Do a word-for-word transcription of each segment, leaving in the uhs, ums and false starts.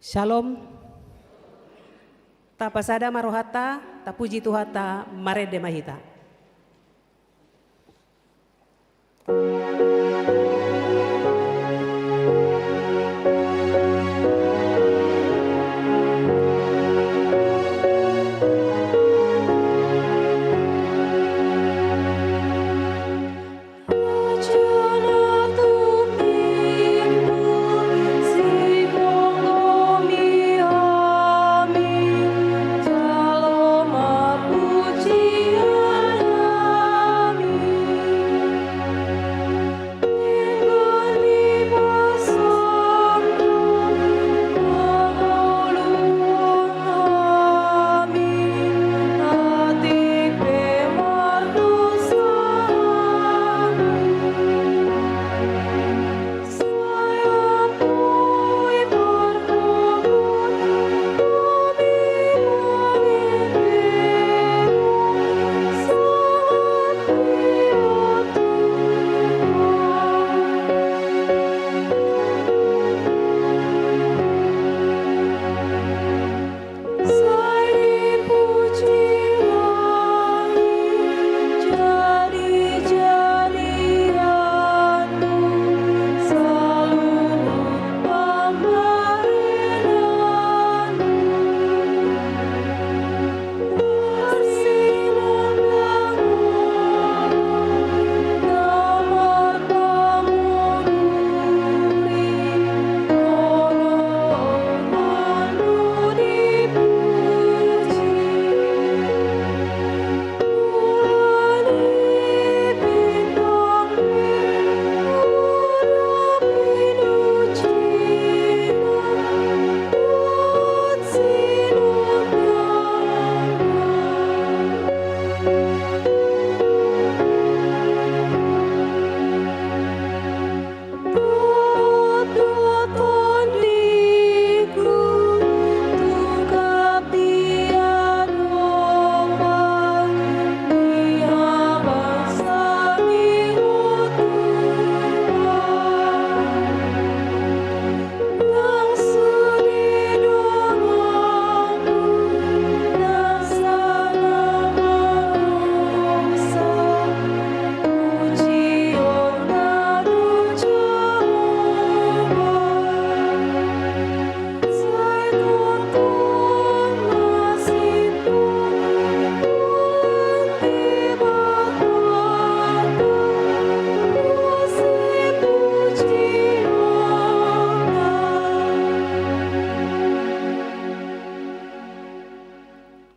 Shalom. Tapasada ma rohanta, tapuji Tuhanta, marende ma hita.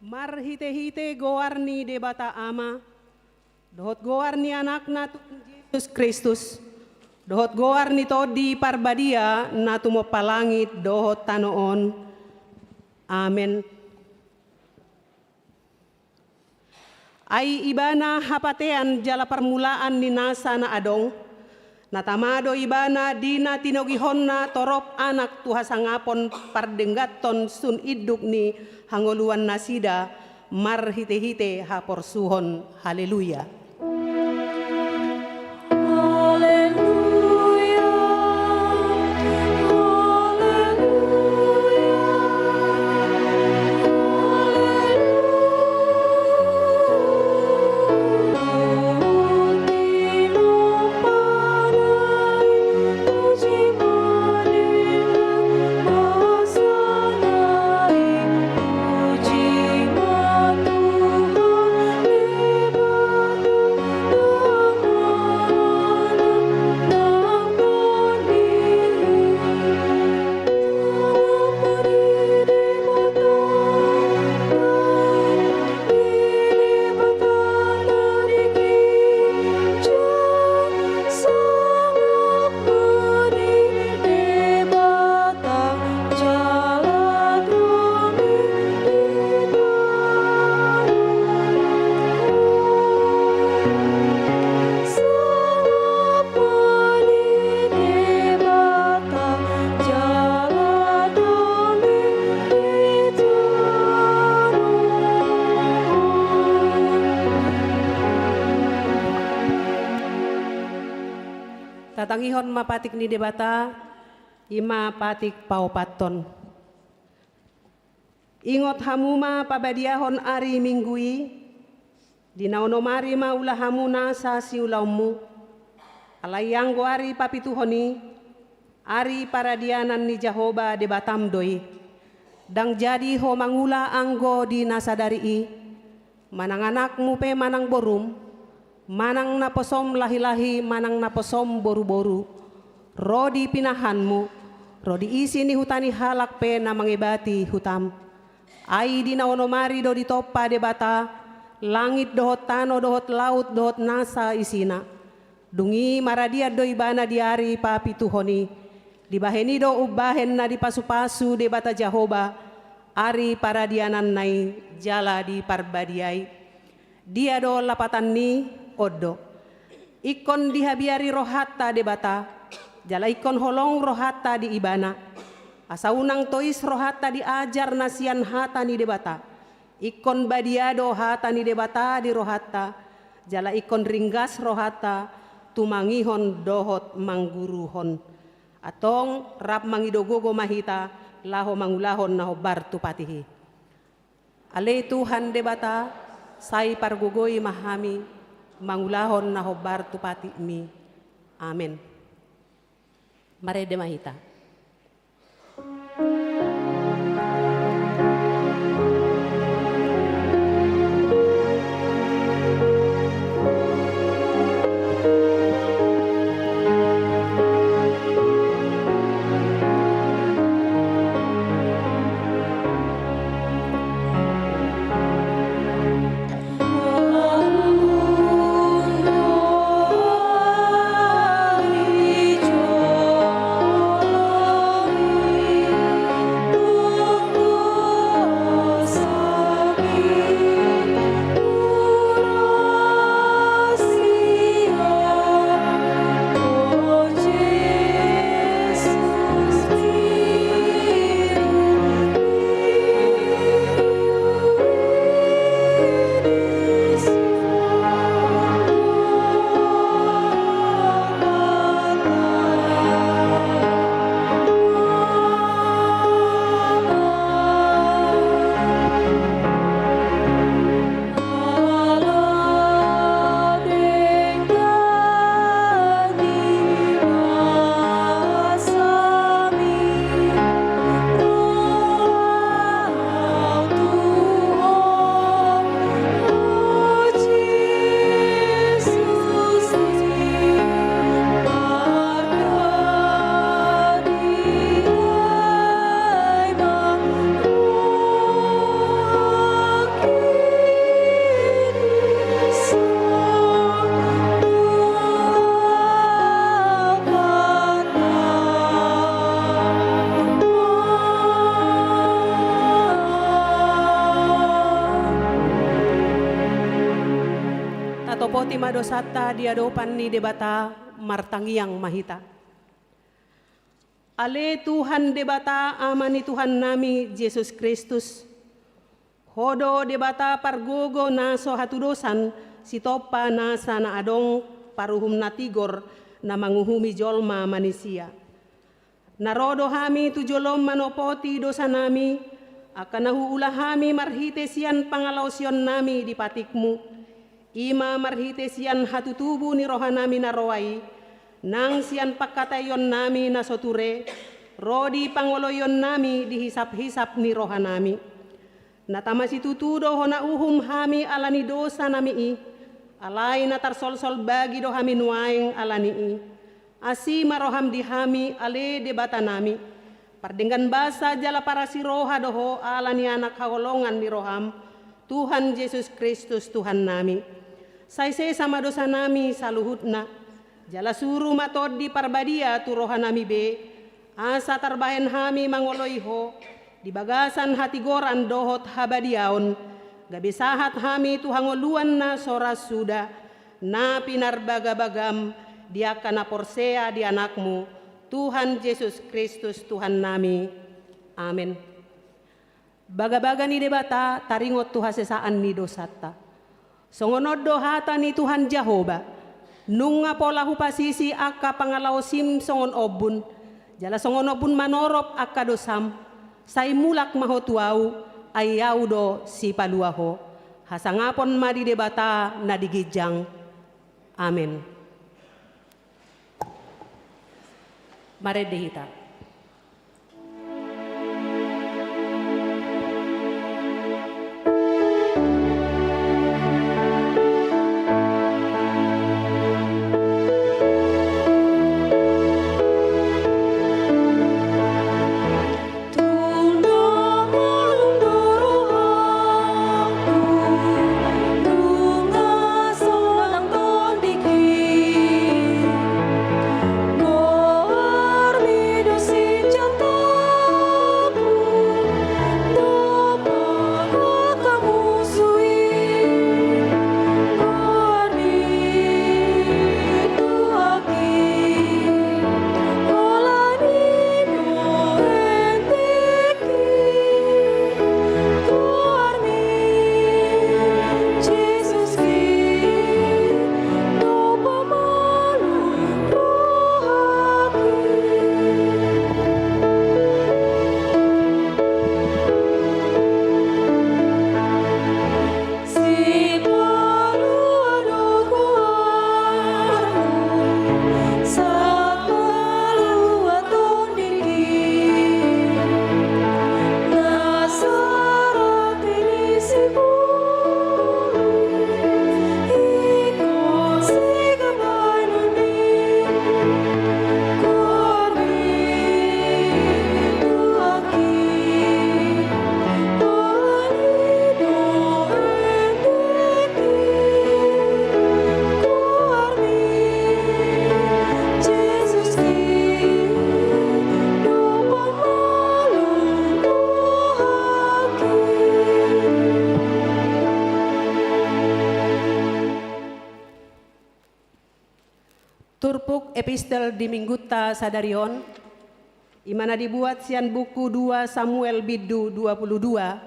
Marhitehite goar ni Debata Ama, dohot goar ni Anakna Tuhan Jesus Kristus, dohot goar ni Tondi Parbadia na tumompa langit dohot tano on. Amen. Ai Ibana hapatean jala parmulaan ni nasa na adong, na tama do Ibana di na tinogihonna torop anak tu hasangapon pardengganhon sun induk ni hangoluannasida, marhitehite haporsuhon. Haleluya. Haleluya. Haleluya. Haleluya. Tatangihon ma patik ni Debata, i ma patik paopathon. Ingot hamu ma pabadiahon ari Minggu i, di na onom ari ma ula hamu nasa siulaonmu. Alai anggo ari papituhon i, ari paradianan ni Jahowa Debatam do i. Ndang jadi ho mangula anggo di na sadari i, manang anakmu pe manang borum, manang naposom lahilahi manang naposom boruboru, ro di pinahanmu, ro di isi ni huta ni halak pe na mangebati hutam. Ai di na onom ari do ditompa Debata langit dohot tano dohot laut dohot nasa isina. Dung i maradian do ibana di ari papituhon i. Dibahen i do umbahen na dipasupasu Debata Jahowa ari paradiananna i jala diparbadiai. Dia do lapatanni? On do. Ingkon dihabiari rohanta Debata, jala ingkon holong rohanta di Ibana. Asa unang tois rohanta di ajar na sian hata ni Debata. Ingkon badia do hata ni Debata di rohanta, jala ingkon ringgas rohanta tumangihon dohot mangguruhon. Antong rap mangido gogo ma hita laho mangulahon na hombar tu patih i. Ale Tuhan Debata, sai pargogoi ma hami mangulahon na hombar tu patihmi. Amen. Marende ma hita. Tatopoti ma dosanta di adopan ni Debata, martangiang ma hita. Ale Tuhan Debata, Ama ni Tuhannami Jesus Kristus, Ho do Debata pargogo na so hatudosan, sitompa nasa na adong paruhum na tigor na manguhumi jolma manisia. Na ro do hami tu jolom manopoti dosanami, angka na huula hami marhite sian pangalaosionnami di patikmu. I ma marhite sian hatutubu ni rohanami na roa i, nang sian pangkataionnami na so ture, ro di pangoloionnami di hisaphisap ni rohanami. Na tama situtu do hona uhum hami ala ni dosanami i, alai na tarsolsol bagi do hami nuaeng ala ni i. Asi ma roham di hami, ale Debatanami. Pardenggan basa jala parasi roha do ho ala ni Anak haholongan ni roham, Tuhan Jesus Kristus Tuhannami. Sai sesa ma dosanami saluhutna, jala suru ma Tondi Parbadia tu rohanami be, asa tarbahen hami mangoloi ho di bagasan hatigoran dohot habadiaon, gabe sahat hami tu hangoluan na so ra suda, na pinarbagabagam di angka na porsea di Anakmu, Tuhan Jesus Kristus Tuhannami. Amen. Bagabaga ni Debata taringot tu hasesaan ni dosanta. Songon on do hata ni Tuhan Jahowa: Nunga pola hupasisi angka pangalaosim songon ombun, jala songon ombun manorop angka dosam, sai mulak ma ho tu Ahu, Ai Ahu do Sipalua ho. Hasangapon ma di Debata na di ginjang. Amen. Marende hita. Turpuk epistel di minggunta sadari on, i ma na dibuat sian buku dua Samuel bindu dua pulu dua,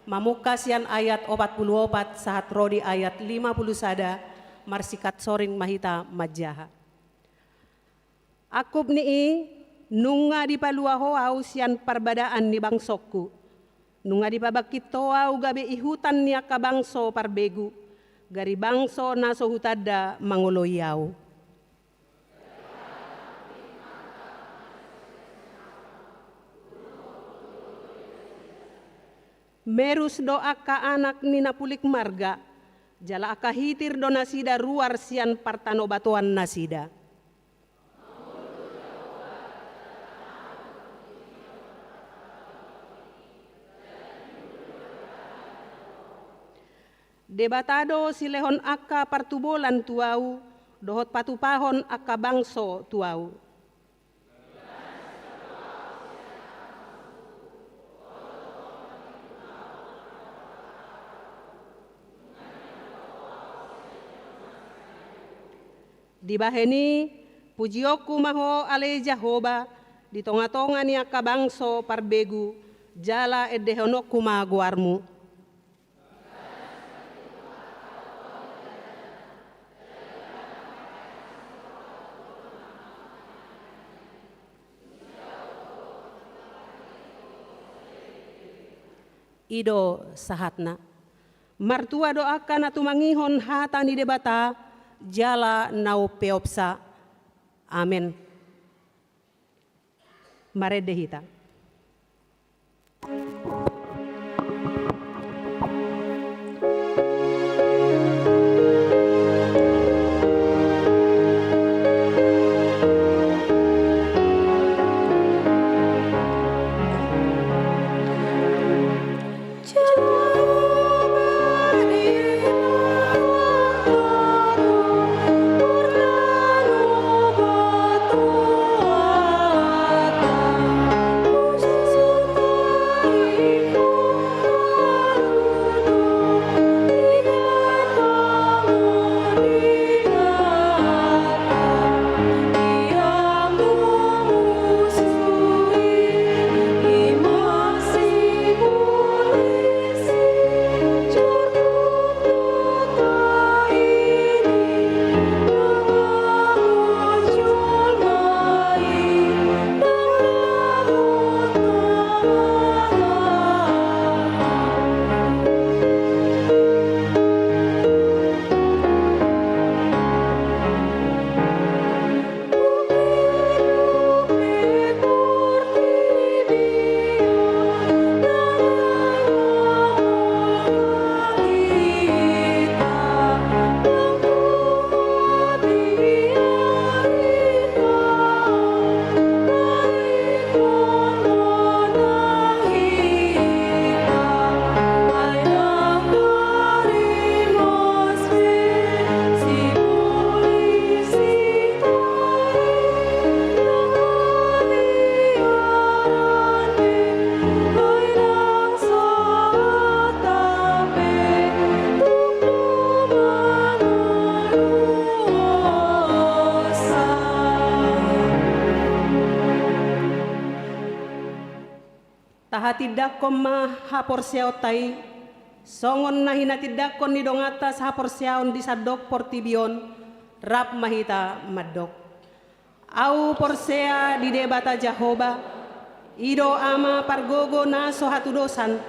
mamungka sian ayat opat pulu opat sahat ro di ayat lima pulu sada, marsingkat soring ma hita manjaha. Angkup ni i, nunga dipalua ho ahu sian parbadaan ni bangsongku. Nunga dipabangkit ho ahu gabe ihutan ni angka bangso parbegu, gari bangso na so hutanda mangoloi ahu. Merus do angka anak ni na pulik marga, jala angka hitir do nasida ruar sian partanobatoan nasida. Debata do silehon angka partubolan tu ahu, dohot patupahon angka bangso tu ahu. Dibahen i, pujionku ma ho ale Jahowa, di tongatonga ni angka bangso parbegu, jala endehononku ma goarmu. I do sahatna. Martua do angka na tumangihon hata ni Debata, jala na umpeopsa. Amen. Marende hita. Tahatindangkon ma haporseaonta i, songon na hinatindangkon ni donganta sahaporseaon di sandok portibi on, rap ma hita mandok. Ahu porsea di Debata Jahowa, i do Ama pargogo na so hatudosan,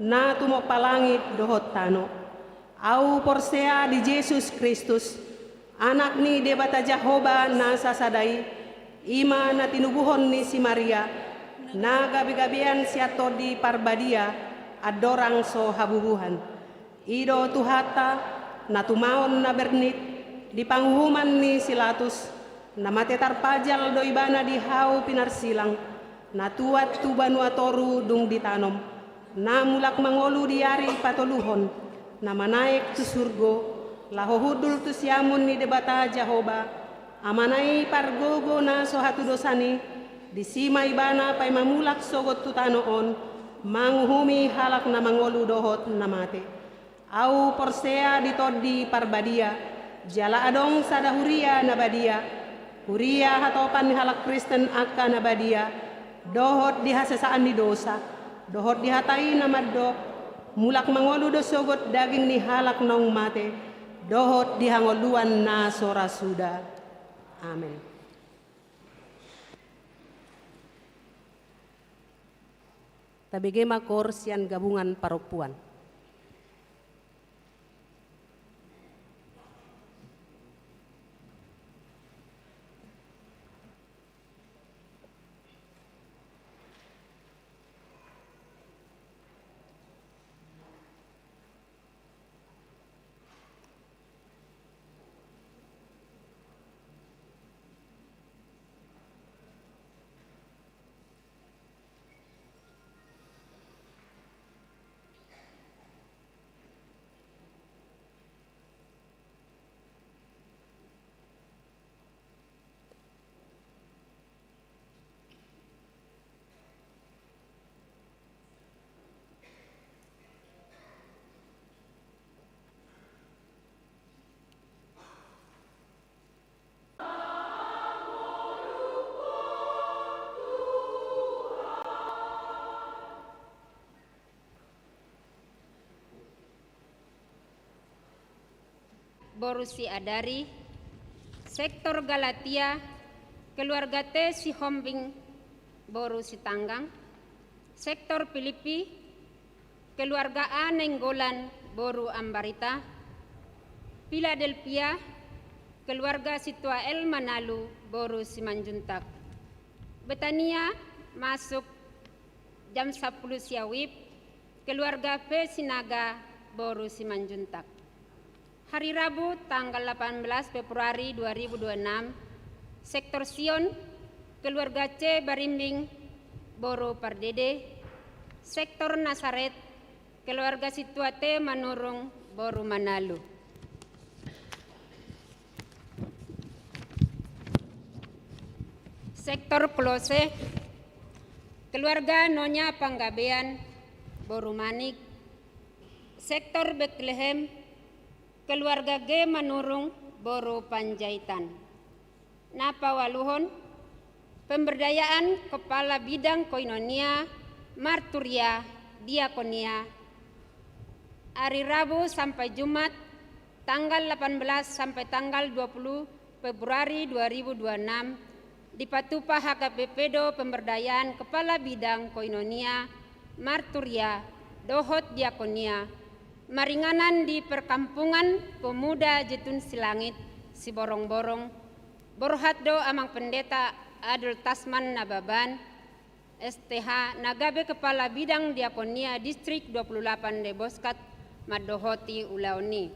na tumompa langit dohot tano. Ahu porsea di Jesus Kristus, Anak ni Debata Jahowa na sasada i, i ma na tinubuhon ni si Maria, na gabegabean sian Tondi Parbadia, andorang so habubuhan. I do Tuhanta, na tumaon na bernit, di panguhuman ni si Latus, na mate tarpajal do ibana di hau pinarsilang, na tuat tu banua toru dung ditanom, na mulak mangolu di ari patoluhon, na manaek tu surgo, laho hundul tu siamun ni Debata Jahowa, Amana i pargogo na so hatudosan i, disi ma ibana paima mulak sogot tu tano on, manguhumi halak na mangolu dohot na mate. Ahu porsea di Tondi Parbadia, jala adong sada huria na badia, huria hatopan ni halak Kristen angka na badia, dohot di hasesaan ni dosa, dohot di hata i na mandok, mulak mangolu do sogot daging ni halak naung mate, dohot di hangoluan na so ra suda. Amen. Tabege ma koor sian gabungan parompuan. Boru Siadari, sektor Galatia, keluarga T Sihombing, boru Sitanggang, sektor Pilippi, keluarga A Nainggolan, boru Ambarita, Piladelpia, keluarga Situa L Manalu, boru Simanjuntak. Betania masuk jam sapuluh sia WIB, keluarga P Sinaga, boru Simanjuntak. Hari Rabu, tanggal delapan belas Februari dua ribu dua puluh enam, sektor Sion, keluarga C Barimbing, boru Pardede, sektor Nasaret, keluarga Situa T Manurung, boru Manalu. Sektor Kolose, keluarga Nonya Panggabean, boru Manik. Sektor Betlehem, keluarga G Manurung, boru Panjaitan. Na paualuhon, pemberdayaan kepala bidang koinonia, marturia, diakonia, hari Rabu sampai Jumat, tanggal delapan belas sampai tanggal dua puluh Februari dua ribu dua puluh enam, dipatupa H K B P do pemberdayaan kepala bidang koinonia, marturia, dohot diakonia, maringanan di perkampungan pemuda Jetun Silangit, Siborongborong, borhat do Amang Pendeta Adul Tasman Nababan, S T H, na gabe kepala bidang diakonia distrik dua puluh delapan Deboskat, mandohoti ulaon i.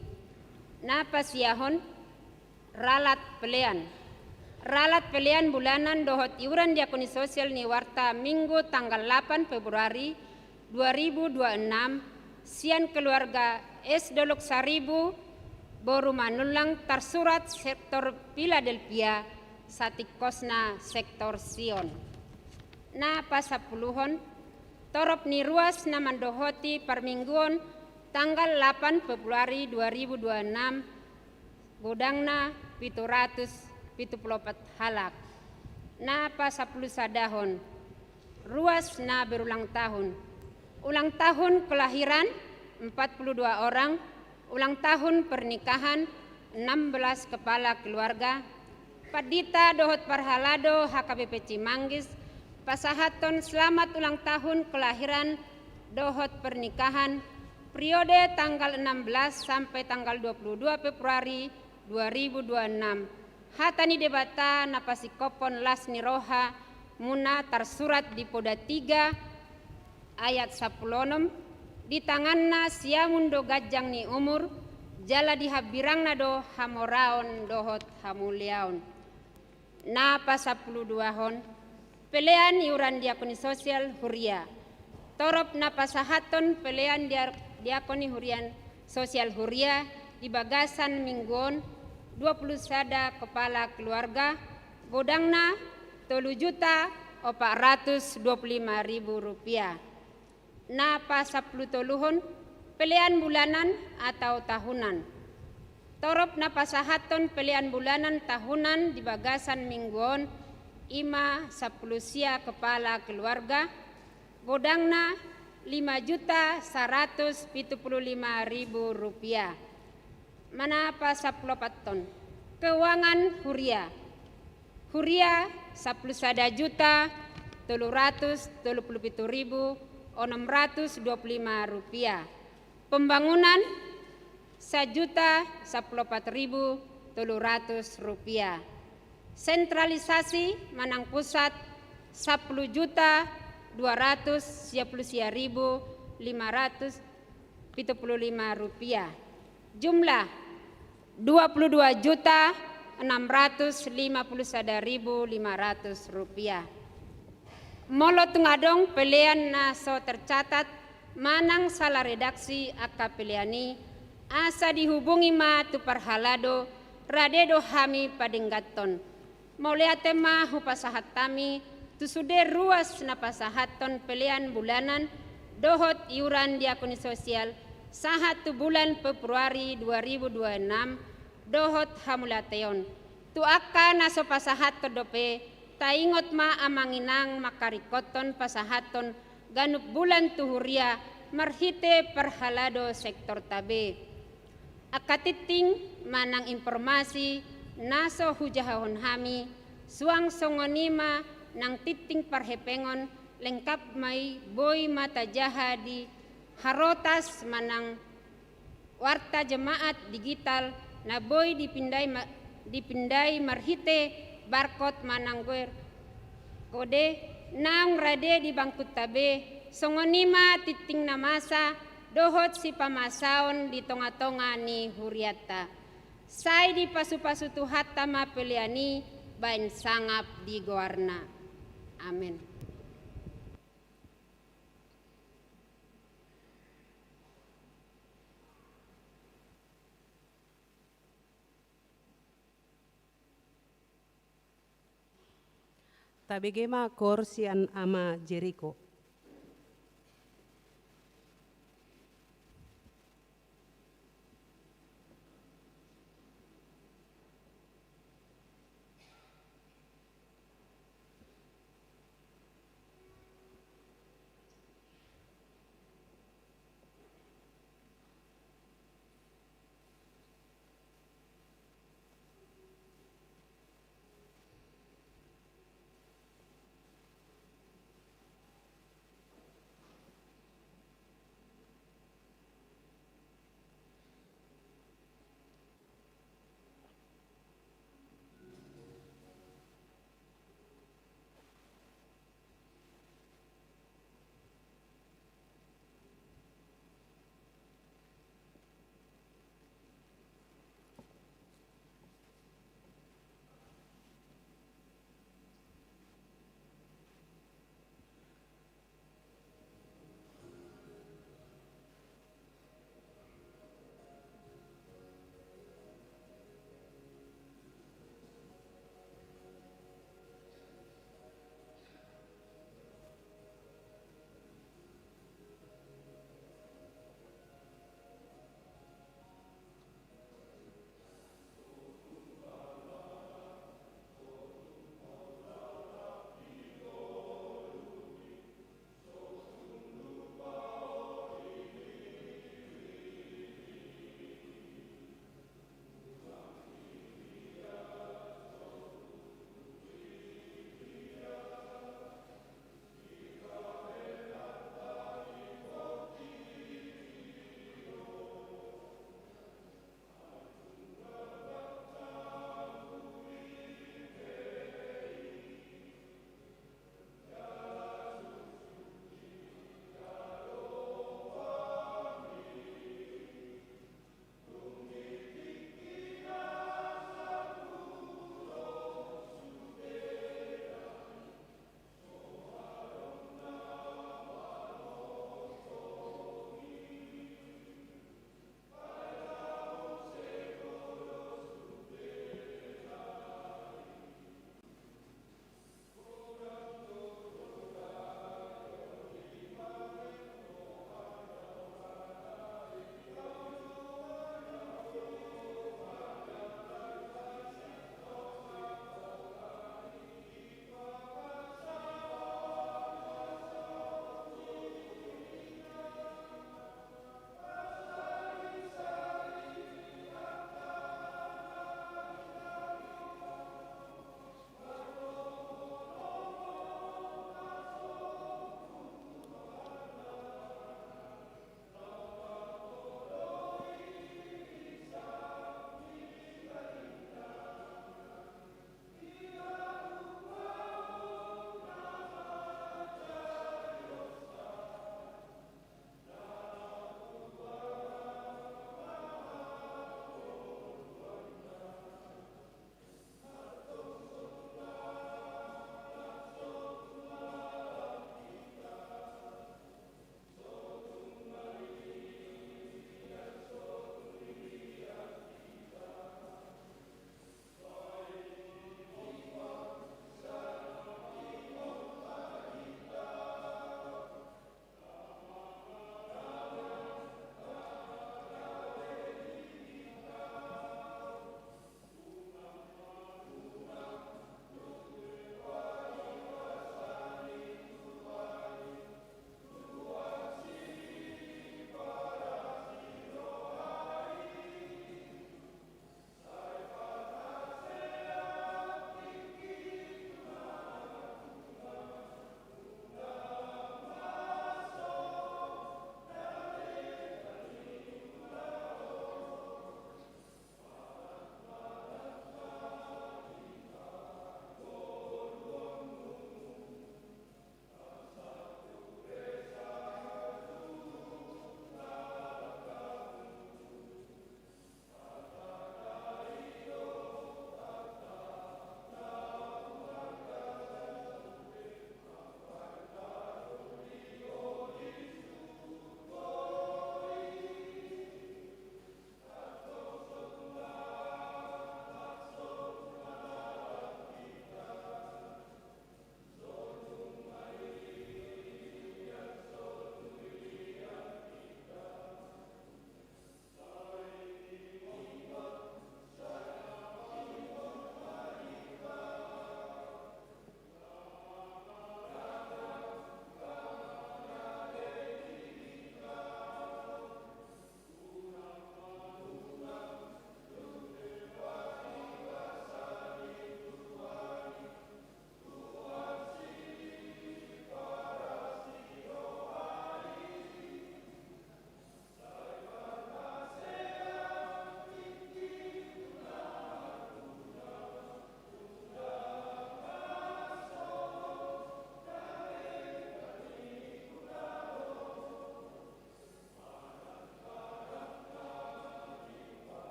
Na pasiahon, ralat pelean. Ralat pelean bulanan dohot iuran diakoni sosial ni warta Minggu tanggal delapan Februari dua ribu dua puluh enam, sian keluarga S Dolok Saribu, boru Manullang, tarsurat sektor Piladelpia, satingkosna sektor Sion. Na pasampuluhon, torop ni ruas na mandohoti parmingguon tanggal delapan Februari dua ribu dua puluh enam, godangna pitu ratus pitu puluh opat halak. Na pasampulu sadahon, Ruas na berulang tahun. Ulang tahun kelahiran, empat puluh dua orang. Ulang tahun pernikahan, enam belas kepala keluarga. Pandita dohot parhalado H K B P Cimanggis pasahathon selamat ulang tahun kelahiran dohot pernikahan, periode tanggal enam belas sampai tanggal dua puluh dua Februari dua ribu dua enam. Hata ni Debata na pasingkophon las ni rohamuna tarsurat di Poda tiga ayat sampulu onom, di tanganna siamun do ganjang ni umur, jala di hambirangna do hamoraon dohot hamuliaon. Na pasampulu duahon, pelean iuran diakoni sosial huria. Torop na pasahathon pelean dia-, diakoni hurian sosial huria di bagasan minggu on, dua puluh sada kepala keluarga, godangna tolu juta opat ratus dua puluh lima ribu rupiah. Na pasampulu toluhon, pelean bulanan atau tahunan. Torop na pasahathon pelean bulanan tahunan di bagasan minggu on, i ma sampulu sia kepala keluarga, godangna lima juta saratus pitu puluh lima ribu rupiah. Mana pasampulu opathon, keuangan huria. Huria, sampulu sada juta tolu ratus tolu puluh pitu ribu onom ratus dua puluh lima rupiah. Pembangunan, sajuta sampulu opat ribu tolu ratus rupiah. Sentralisasi manang pusat, sampulu juta dua ratus sia puluh sia ribu lima ratus pitu puluh lima rupiah. Jumlah, dua puluh dua juta enam ratus lima puluh sada ribu lima ratus rupiah. Molo tung adong pelean na so tercatat manang salah redaksi angka pelean i, asa dihubungi ma tu parhalado, rade do hami padengganhon. Mauliate ma hupasahat hami tu sude ruas na pasahathon pelean bulanan dohot iuran diakoni sosial sahat tu bulan Februari dua ribu dua enam dohot hamuliateon. Tu angka na so pasahathon dope, taingot ma amang inang mangkaringkothon pasahathon ganup bulan tu huria marhite parhalado sektorta be. Angka tingting manang informasi na so hujahahon hami, suang songon i ma nang tingting parhepengon, lengkap ma i, boi ma tajaha di harotas manang warta jemaat digital na boi dipindai ma-, dipindai marhite barcode manang QR kode naung rade di bangkunta be, songon i ma tingting na masa dohot sipamasaon di tongatonga ni hurianta. Sai dipasupasu Tuhanta ma pelean i baen sangap di goarna. Amen. Tabege ma koor sian Ama Jeriko.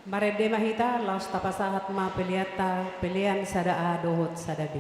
Marende ma hita, laos tapasahat ma peleanta, pelean sada A dohot sada B.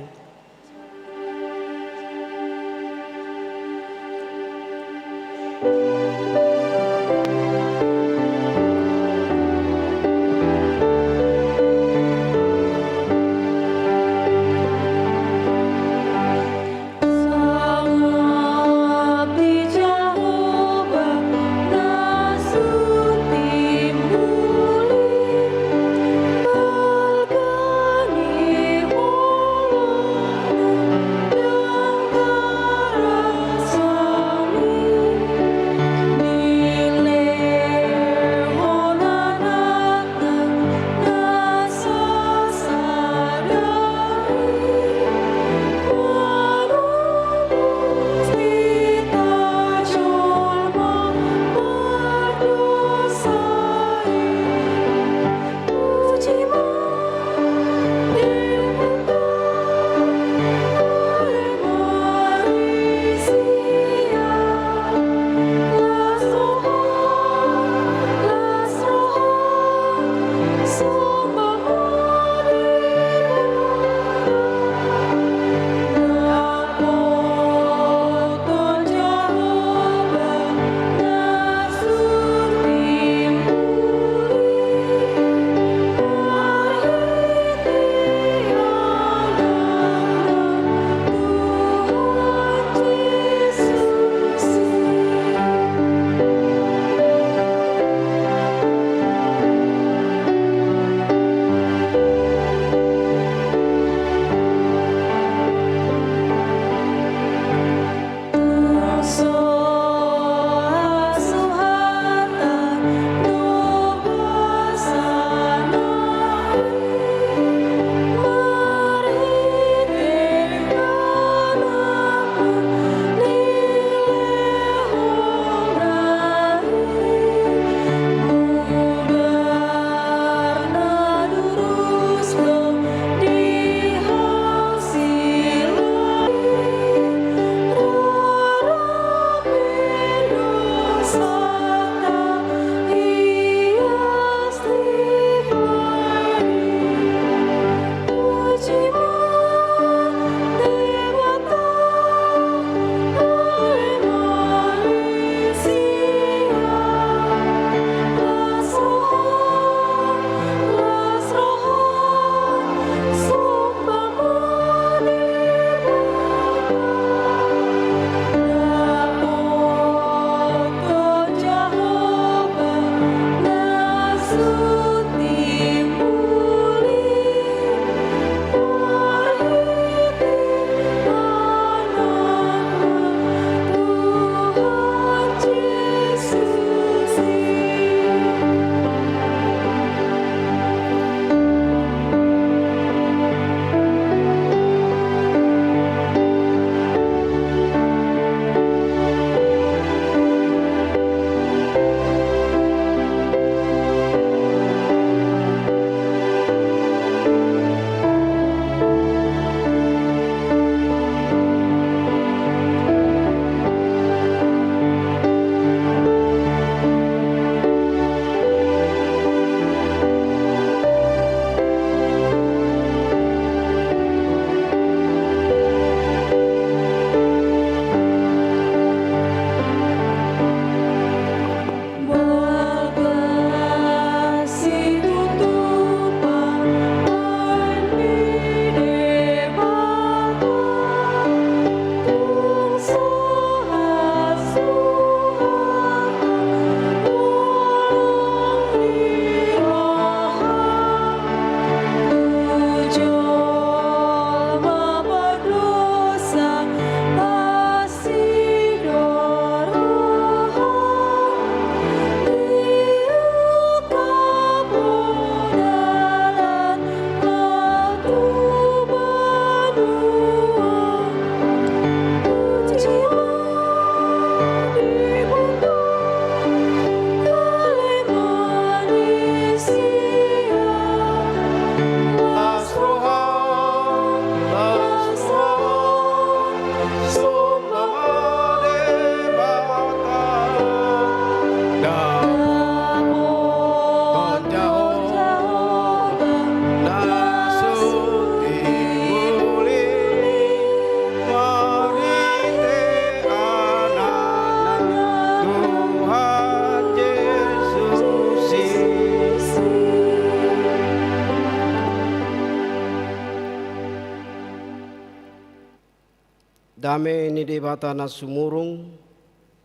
Dame ni Debata na sumurung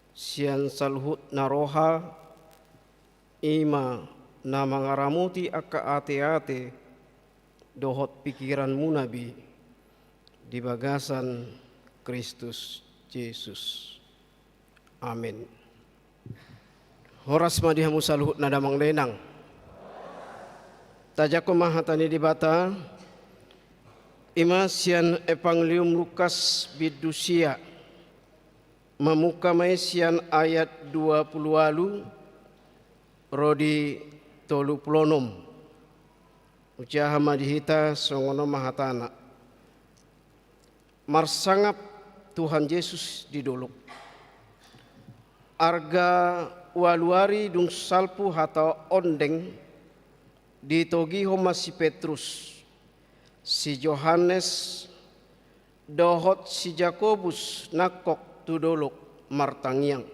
sian saluhutna roha, i ma na mangaramoti angka ateate dohot pikiranmuna be di bagasan Kristus Jesus. Amen. Horas ma di hamu saluhutna damang dainang. Tajangkon ma hata ni Debata, i ma sian Evangelium Lukas bindu sia, mamungka ma i sian ayat dua pulu ualu ro di tolu pulu onom. Hujaha ma di hita, songon on ma hatana. Marsangap Tuhan Jesus di dolok. Arga ualu ari dung salpu hata ondeng, ditogihon ma si Petrus, si Johannes, dohot si Jakobus nangkok tu dolok martangiang.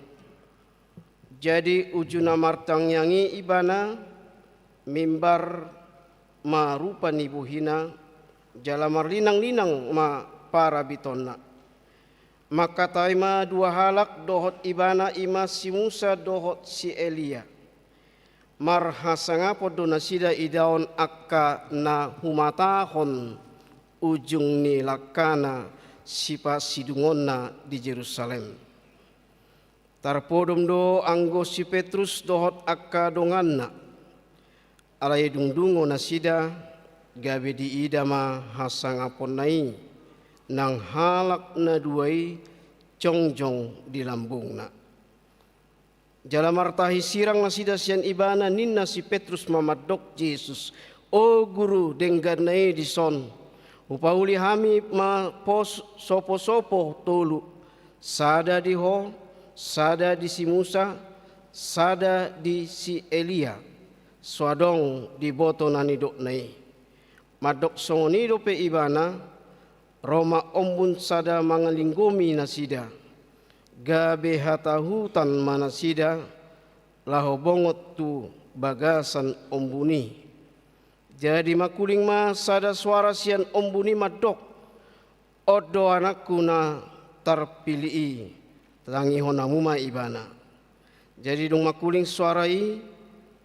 Jadi uju na martangiang i ibana, mimbar ma rupa ni bohina, jala marlinang-linang ma parabitonna. Mangkatai ma dua halak dohot ibana, i ma si Musa dohot si Elia. Marhasangapon do nasida idaon angka na humatahon ujung ni langkana sipasidungonna di Jerusalem. Tarpodom do anggo si Petrus dohot angka donganna. Alai dung dungo nasida, gabe diida ma hasangaponna i, nang halak na dua i jongjong di lambungna. Jala martahi sirang nasida sian ibana, ninna si Petrus ma mandok Jesus, "O Guru, dengganna i dison. Hupauli hami ma pos-, sopo-sopo tolu, sada di ho, sada di si Musa, sada di si Elia. So adong diboto na nidokna i." Mandok songon i dope ibana, ro ma ombun sada mangalinggomi nasida. Gabe hatahutan ma nasida, laho bongot tu bagasan ombun i. Jadi mangkuling ma sada suara sian ombun i mandok, "On do Anakku na tarpilih i, tangihon hamu ma Ibana." Jadi dung mangkuling suara i,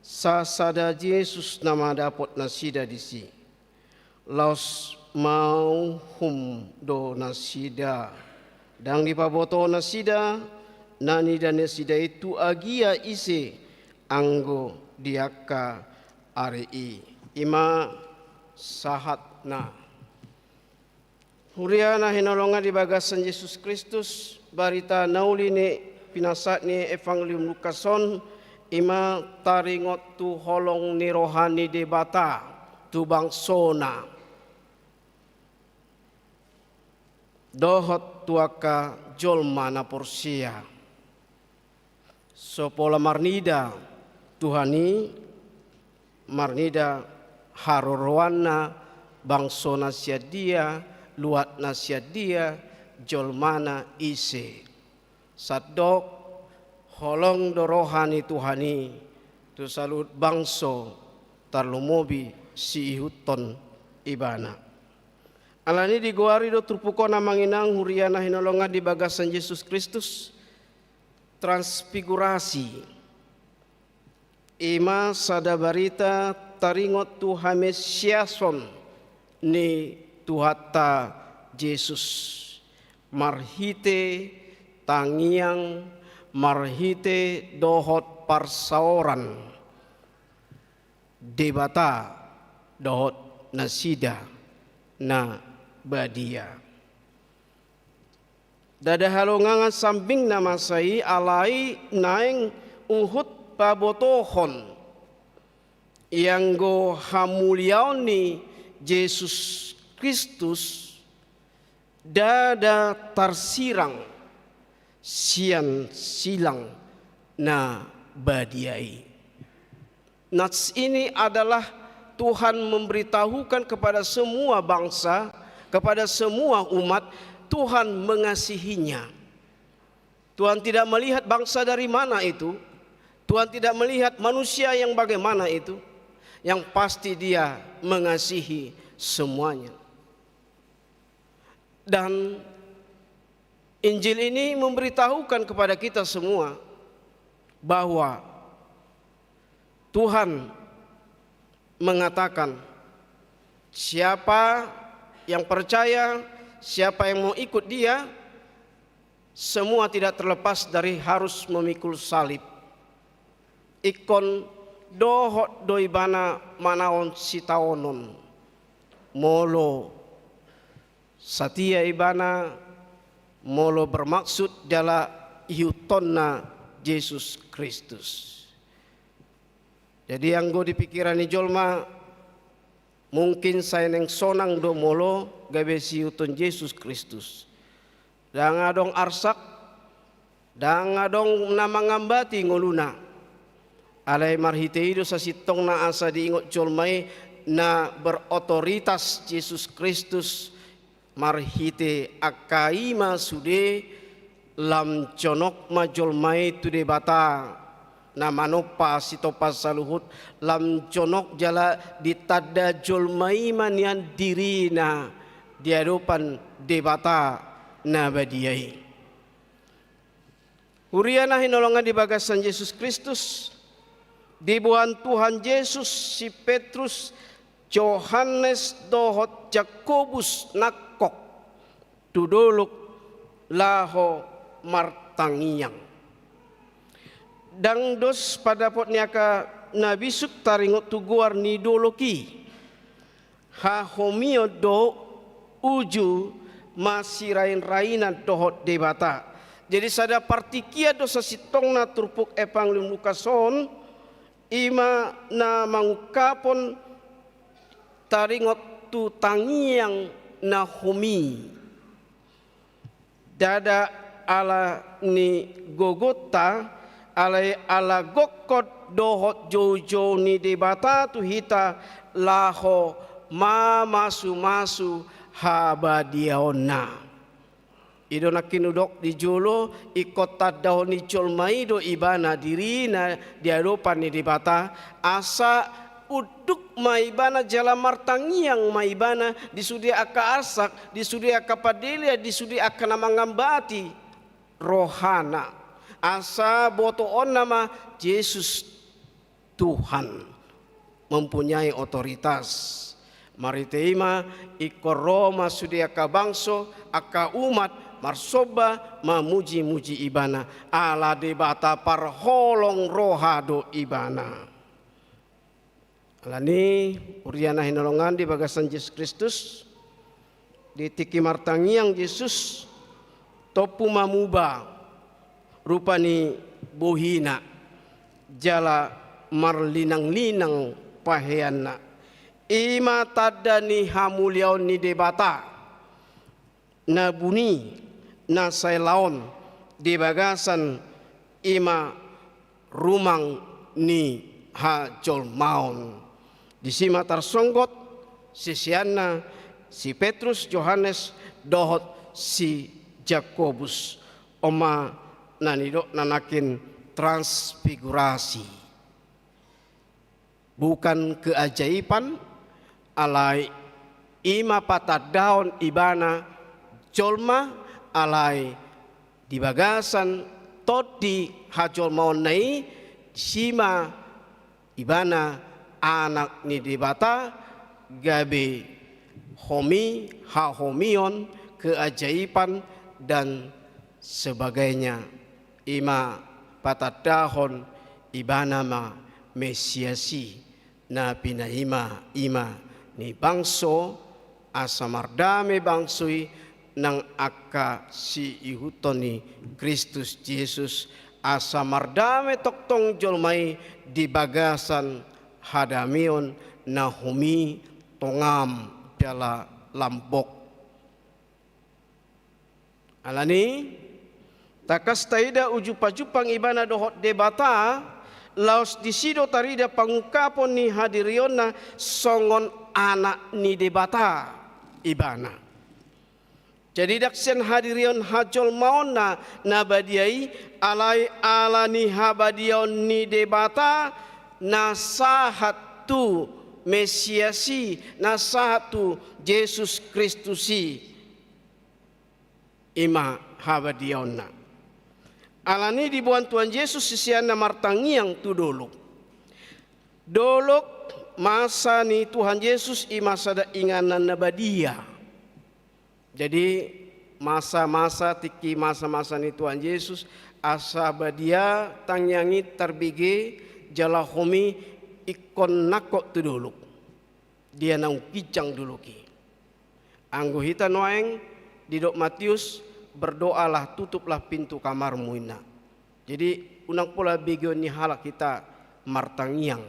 sasada Jesus nama dapot nasida disi. Laos mauhum do nasida. Ndang dipaboto nasida na nida nasida i tu agia ise anggo di angka ari i. I ma sahatna. Huria na hinaholongan di bagasan Jesus Kristus, barita na uli ni pinasahat ni Evangelium Lukas on, i ma taringot tu holong ni roha ni Debata tu bangsona dohot tu angka jolma na porsea. So pola marnida Tuhan i, marnida haroroanna, bangsona sian dia, luatna sian dia, jolmana ise. Sandok holong do roha ni Tuhan i tu saluhut bangso, tarlumobi siihuthon Ibana. Alani i digoari do turpuk on, amang inang, huria na hinaholongan di bagasan Jesus Kristus, Transfigurasi. I ma sada barita taringot tu hamessiason ni Tuhanta Jesus marhite tangiang, marhite dohot parsaoran Debata dohot nasida na badia. Ndada halongangan sambing na masa i, alai naeng huhut pabotohon, ianggo hamuliaon ni Jesus Kristus ndada tarsirang sian silang na badia i. Nats ini adalah Tuhan memberitahukan kepada semua bangsa, kepada semua umat, Tuhan mengasihinya. Tuhan tidak melihat bangsa dari mana itu, Tuhan tidak melihat manusia yang bagaimana itu, yang pasti Dia mengasihi semuanya. Dan Injil ini memberitahukan kepada kita semua bahwa Tuhan mengatakan, siapa yang percaya, siapa yang mau ikut Dia, semua tidak terlepas dari harus memikul salib. Ingkon dohot do ibana manaon sitaonon. Molo satia ibana, molo bermaksud jala ihuthonna Jesus Kristus. Jadi anggo di pikiran ni jolma, mungkin sai naeng sonang do molo gabe siihuthon Jesus Kristus. Ndang adong arsak, ndang adong na mangambati ngoluna. Alai marhite i do sasintongna asa diingot jolma i na berotoritas Jesus Kristus, marhite angka i ma sude lam jonok ma jolma i tu Debata na manompa sitompa saluhut, lam jonok jala ditanda jolma i ma nian dirina di adopan Debata na badia i. Huria na hinaholongan di bagasan Jesus Kristus, diboan Tuhan Jesus si Petrus, Johannes dohot Jakobus nangkok tu dolok laho martangiang. Ndang dos pandapot ni angka na bisuk taringot tu goar ni dolok i. Hahomion do uju masirainrainan dohot Debata. Jadi sada partingkian do sasintongna turpuk Evangelium Lukas on, i ma na mangungkapon taringot tu tangiang na homi. Ndada ala ni gogonta, alai ala gokhon dohot joujou ni Debata tu hita laho mamasumasu habadiaonna. I do nangkin hudok di jolo, ingkon tandahon ni jolma i do ibana dirina di adopan ni Debata, asa unduk ma ibana jala martangiang ma ibana di sude angka arsak, di sude angka pandelean, di sude angka na mangambati rohana. Asa botoonna ma Jesus Tuhan mempunyai otoritas. Marhite i ma ingkon ro ma sude angka bangso, angka umat marsomba mamujimuji ibana. Ala Debata parholong roha do ibana. Alani, huria na hinaholongan di bagasan Jesus Kristus, di tingki martangiang Jesus, tompu ma muba rupa ni bohina jala marlinanglinang paheanna. I ma tanda ni hamuliaon ni Debata na buni na sai laon di bagasan i ma rumang ni hajolmaon. Disi ma tarsonggot siseanna si Petrus, Johannes dohot si Jakobus. On ma na nidokna nangkin transfigurasi. Bukan keajaiban, alai i ma patandahon ibana jolma, alai di bagasan tondi hajolmaonna i, disi ma ibana Anak ni Debata, gabe homi, hahomion, keajaiban, dan sebagainya. I ma patandahon ibana ma Mesias i na pinaima-ima ni bangso, asa mardame bangso i nang angka siihuthon ni Kristus Jesus, asa mardame tongtong jolma i di bagasan hadameon na homi, tongam jala lambok. Alani, tangkas taida uju pajumpang ibana dohot Debata, laos disi do tarida pangungkapon ni hadirionna songon Anak ni Debata ibana. Jadi ndang sian hadirion hajolmaonna na badia i, alai ala ni habadiaon ni Debata na sahat tu Mesias i, na sahat tu Jesus Kristus i. I ma habadiaonna. Alani diboan Tuhan Jesus siseanna martangiang tu dolok. Dolok, masa ni Tuhan Jesus i ma sada inganan na badia. Jadi, masa-masa, tingki masa-masa ni Tuhan Jesus, asa badia tangiang i tarbege, jala homi ingkon nangkok tu dolok. Dia naung ginjang dolok i. Anggo hita nuaeng, didok Matius, "Berdoalah, tutuplah pintu kamarmu," ninna. Jadi, unang pola begeon ni halak hita martangiang.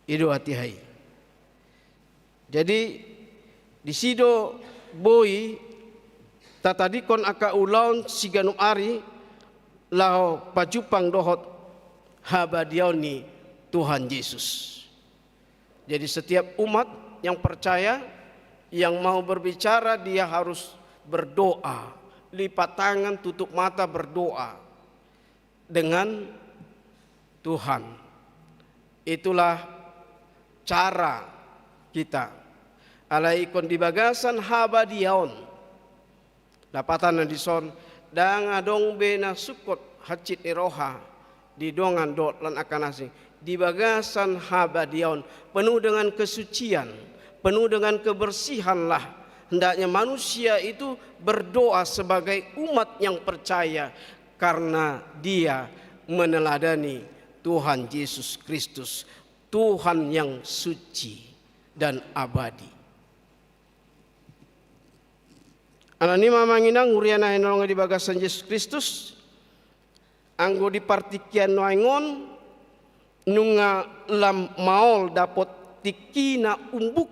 I do hatiha i. Jadi, disi do boi tatadingkon angka ulaon siganup ari laho pajumpang dohot habadiaon ni Tuhan Jesus. Jadi, setiap umat yang percaya, yang mau berbicara, dia harus berdoa, lipat tangan, tutup mata, berdoa dengan Tuhan. Itulah cara kita. Alai ingkon di bagasan habadiaon. Lapatanna dison, ndang adong be na sungkot hansit ni roha di dongan dohot lan angka na asing. Di bagasan habadiaon, penuh dengan kesucian, penuh dengan kebersihanlah hendaknya manusia itu berdoa sebagai umat yang percaya, karena dia meneladani Tuhan Yesus Kristus, Tuhan yang suci dan abadi. Alani i ma, amang inang, huria na hinaholongan di bagasan Jesus Kristus, anggo di partingkian nuaeng on, nunga lam maol dapot tingki na umbuk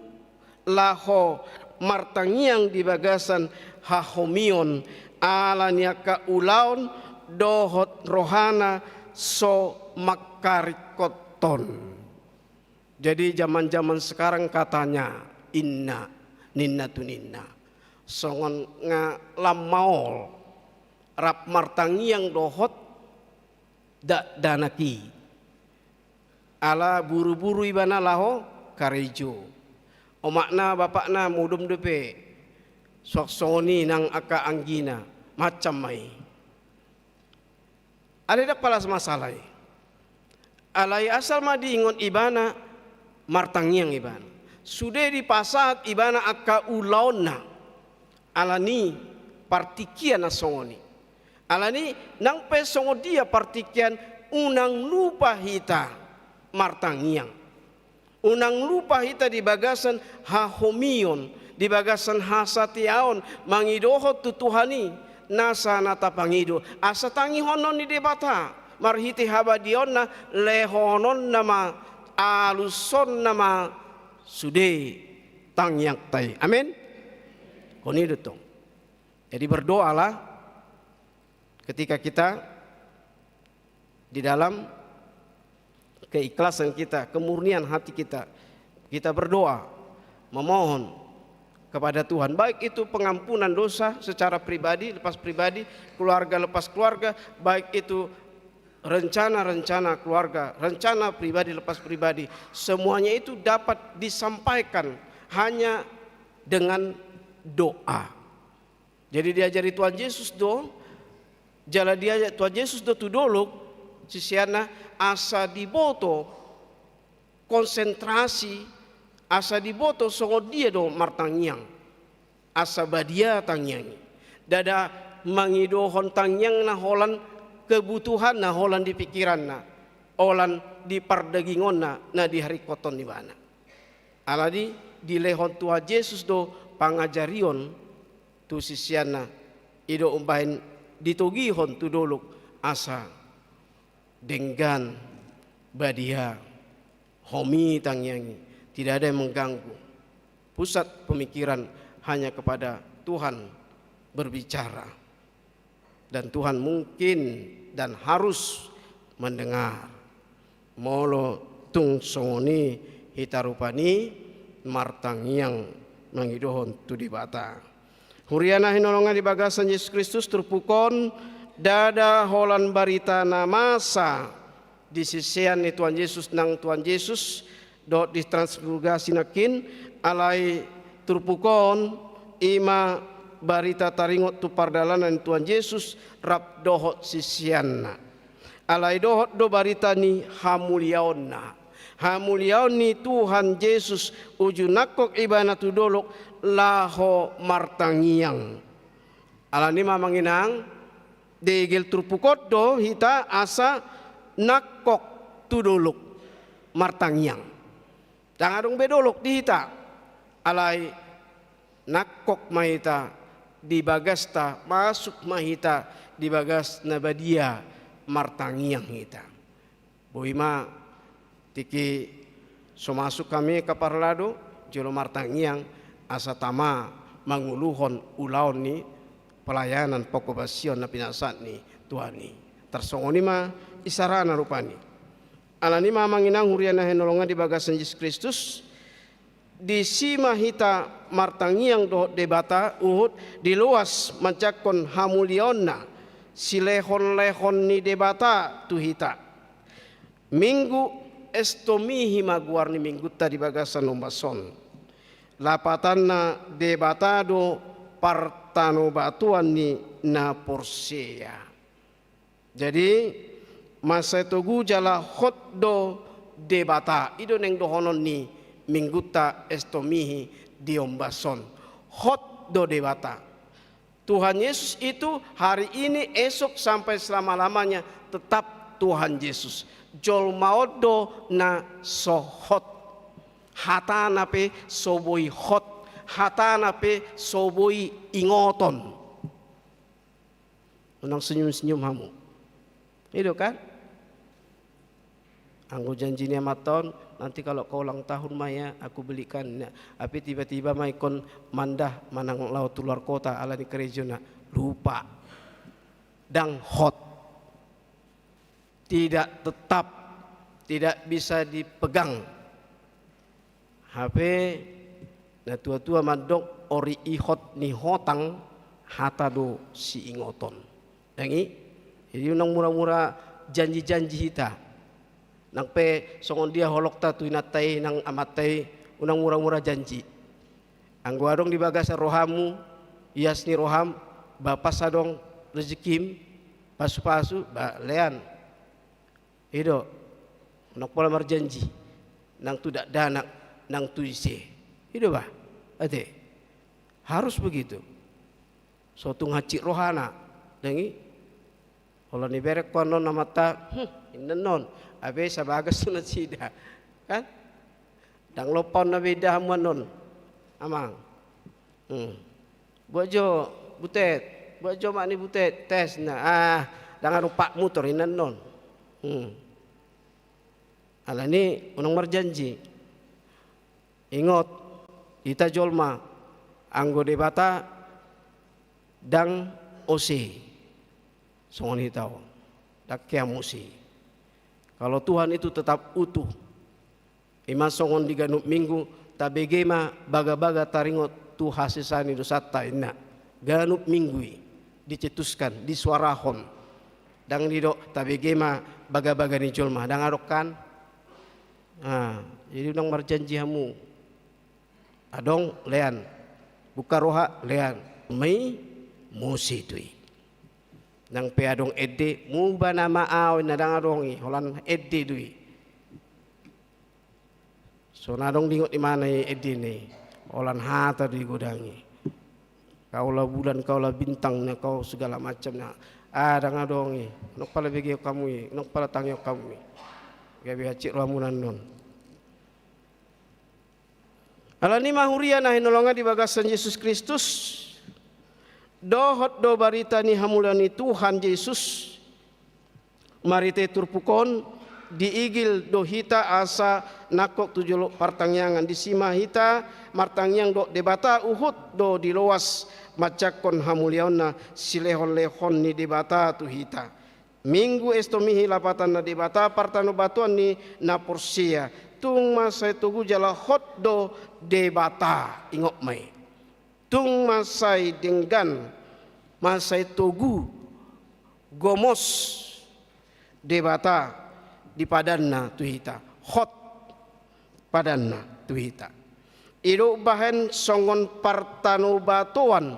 laho martangiang di bagasan hahomion, ala ni angka ulaon dohot rohana so mangkaringkothon. Jadi, zaman-zaman sekarang katanya inna, ninna tu ninna. Songon nga lam maol rap martangiang dohot dakdanak i. Ala buru-buru ibana laho karejo. Omakna, bapakna modom dope. Suang songon i nang angka anggina, macam ma i. Alai ndang pola masalah i. Alai asal ma diingot ibana, martangiang ibana. Sude dipasahat ibana angka ulaonna. Alani partingkian na songon i. Alani nang pe songon dia partingkian, unang lupa hita martangiang. Unang lupa hita di bagasan hahomion, di bagasan hasatiaon, mangidohon tu Tuhan i nasa na tapangido. Asa tangihonon ni Debata, marhite habadiaonna, lehononna ma, alusonna ma sude tangiangta i. Amin. Hon i do tong. Jadi, berdoalah ketika kita di dalam keikhlasan kita, kemurnian hati kita, kita berdoa, memohon kepada Tuhan, baik itu pengampunan dosa secara pribadi lepas pribadi, keluarga lepas keluarga, baik itu rencana-rencana keluarga, rencana pribadi lepas pribadi, semuanya itu dapat disampaikan hanya dengan doa. Jadi, diajari Tuhan Jesus do, jala diajak Tuhan Jesus do tu dolok siseanna, asa diboto konsentrasi, asa diboto songon dia do martangiang, asa badia tangiang i. Ndada mangidohon tangiangna holan kebutuhanna, holan di pikiranna, holan di pardagingonna na diharingkothon ibana. Alani dilehon Tuhan Jesus do pangajarion tu siseanna, i do umbahen ditogihon tu dolok asa denggan, badia, homi tangiang i, tidak ada yang mengganggu. Pusat pemikiran hanya kepada Tuhan berbicara. Dan Tuhan mungkin dan harus mendengar. Molo tung songon i hita rupani martangiang mangidohon tu Debata. Huria na hinaholongan di bagasan Jesus Kristus, turpuk on ndada holan barita na masa di sisean ni Tuhan Jesus nang Tuhan Jesus dohot di Transmigrasi nangkin, alai turpuk on i ma barita taringot tu pardalanan ni Tuhan Jesus rap dohot siseanna. Alai dohot do barita ni hamuliaonna. Hamuliaon ni Tuhan Jesus uju nangkok ibana tu dolok laho martangiang. Alani ma amang inang, diigil turpuk on do hita asa nangkok tu dolok martangiang. Ndang adong be dolok di hita, alai nangkok ma hita di bagasta, masuk ma hita di bagas na badia, martangiang hita. Boi ma tingki so masuk hami angka parlando, jolo martangiang asa tama manguluhon ulaon ni pelayanan panghobasion na pinasahat ni Tuhan i. Tarsongon i ma isarana rupani. Alani ma amang inang huria na hinaholongan di bagasan Jesus Kristus, disi ma hita martangiang dohot Debata huhut diloas manjangkon hamuliaonna, silehonlehon ni Debata tu hita. Minggu Estomihi ma goar ni minggunta di bagasan ombas on. Lapatanna Debata do partanobatoan ni na porsea. Jadi, mansai togu jala hot do Debata. I do naeng dohonon ni minggunta Estomihi di ombas on. Hot do Debata. Tuhan Yesus itu hari ini, esok, sampai selama-lamanya tetap Tuhan Yesus. Jolma on do na so hot. Hatana pe so boi hot. Hatana pe so boi ingoton. Unang senyum-senyum hamu. I do kan? Anggo janji ni amanta on, nanti kalau kau ulang tahun ma ya, aku belikan. Nah, tapi tiba-tiba ma ingkon mandah manang laho tu luar kota, alani kerejona, lupa. Ndang hot. Tidak tetap, tidak bisa dipegang. Hape natua-tua mandok, ori ihot ni hotang, hata do siingoton. Ndang i? Jadi unang mura-mura janji-janji hita. Nang pe songon dia holongta tu inanta i nang amanta i, unang mura-mura janji. Anggo adong di bagasan rohamu, ias ni roham, ba pas adong rejekim, pasu-pasu, ba lean. I do, unang pola marjanji nang tu dakdanak, nang tu ise. I do bah, ate. Harus begitu. So tung hansit rohana, ndang i? Olo ni berek ho annon amanta, hmm, inna annon, abe sabagas tu nasida. Kan? Ndang lompa on na beda hamu annon, amang. Hmm. Buat jo, butet. Buat jo mak ni butet. Tes na. Ah, ndang adong pak mutor inna annon. Hmm. Alani unang marjanji. Ingot, hita jolma, anggo Debata ndang ose. Songon hita on. Ndang keam ose. Kalau Tuhan itu tetap utuh. Ima songon di ganup minggu, tabege ma bagabaga taringot tu hasesaan ni dosanta, inna. Ganup minggu i dicetuskan, disuarahon. Ndang didok tabege ma bagabaga ni jolma, ndang adong kan? Ah, jadi unang marjanji hamu. Adong lean, buka roha lean, mei muse tu i. Nang pe adong ende, muba nama au, inna ndang adong i, holan ende do i. So na adong diingot imana i endena i, holan hata do igodangi. Kau lah bulan, kau lah bintang, na kau segala macam na. Ah, ndang adong i, unang pala begehon hamu i, unang pala tangihon hamu i. Gabe hansit rohamuna annon. Alani ma huria na hinaholongan di bagasan Jesus Kristus, dohot do barita ni hamuliaon ni Tuhan Jesus, marhite turpuk on, diigil do hita asa nangkok tu jolo partangiangan, disi ma hita martangiang dohot Debata huhut do diloas manjangkon hamuliaonna, silehonlehon ni Debata tu hita. Minggu Estomihi lapatanna Debata partanobatoan ni na porsea, tung mansai togu jala hot do Debata, ingot ma i. Tung mansai denggan, mansai togu, gomos Debata di padanna tu hita, hot padanna tu hita. I do umbahen songon partanobatoan